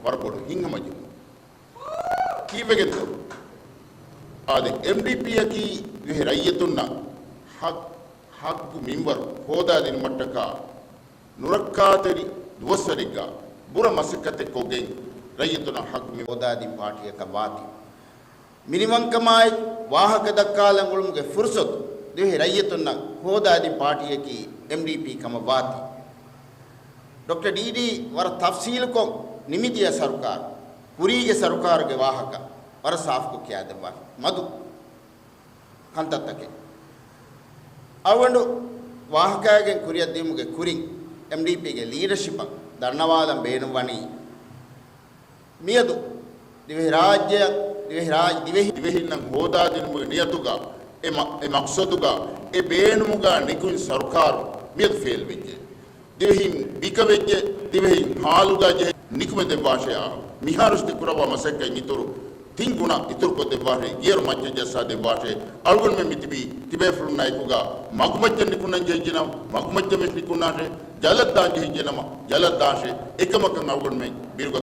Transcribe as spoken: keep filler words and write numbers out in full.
ވަރަށް ބޮޑު ހިތްހަމަޖެހުމެއް. ކީއްވެގެންތޯ؟ އާދެ، އެމްޑީޕީއަކީ ދިވެހި ރައްޔިތުންނަށް ހައް-، ހައްގު މިންވަރު ހޯދާދިނުމަށްޓަކާ ނުރައްކާތެރި ދުވަސްވަރެއްގަ ބުރަ މަސައްކަތެއް ކޮށްގެން ރައްޔިތުންނަށް ހައްގު މިންވަރު ހޯދާދިން ޕާޓީއަކަށް ވާތީ. މިނިވަންކަމާއެކު ވާހަކަ ދައްކާލަން އުޅުމުގެ ފުރުސަތު ދިވެހި ރައްޔިތުންނަށް ހޯދާދިން ޕާޓީއަކީ އެމްޑީޕީ ކަމަށް ވާތީ. ޑޮކްޓަރ ޑީޑީ ވަރަށް ތަފްސީލުކޮށް ނިމިދިޔަ ސަރުކާރު، ކުރީގެ ސަރުކާރުގެ ވާހަކަ ވަރަށް ސާފުކޮށް ކިޔާދެއްވާފަ. މަދު ކަންތައްތަކެއް. އަޅުގަނޑު ވާހަކައިގެން ކުރިއަށް ދިއުމުގެ ކުރިން އެމްޑީޕީގެ ލީޑަޝިޕަށް ދަންނަވާލަން ބޭނުންވަނީ، މިއަދު ދިވެހިރާއްޖެއަށް، ދިވެހިރާއް-، ދިވެހި ދިވެހިންނަށް ހޯދާދިނުމުގެ ނިޔަތުގަ، އެ މަ-، އެ މަޤްޞަދުގަ، އެ ބޭނުމުގަ ނިކުތް ސަރުކާރު މިއަދު ފެއިލްވެއްޖެ. ދިވެހިން ބިކަވެއްޖެ، ދިވެހިން ހާލުގަ ޖެހި ނިކުމެދެއްވާށޭ. މިހާރު ތި ކުރައްވާ މަސައްކަތް އިތުރު ތިން ގުނަ އިތުރުކޮށްދެއްވާށޭ، ގިޔަރު މައްޗަށް ޖައްސާދެއްވާށޭ. އަޅުގަނޑުމެން މިތިބީ ތިބޭފުޅުންނާ އެކުގަ މަގުމައްޗަށް ނިކުންނަން ޖެހިއްޖެނަމަ، މަގުމައްޗަށް ވެސް ނިކުންނާށޭ، ޖަލަށް ދާން ޖެހިއްޖެނަމަ، ޖަލަށް ދާށޭ. އެކަމަކަށް އަޅުގަނޑުމެން ބިރުގަ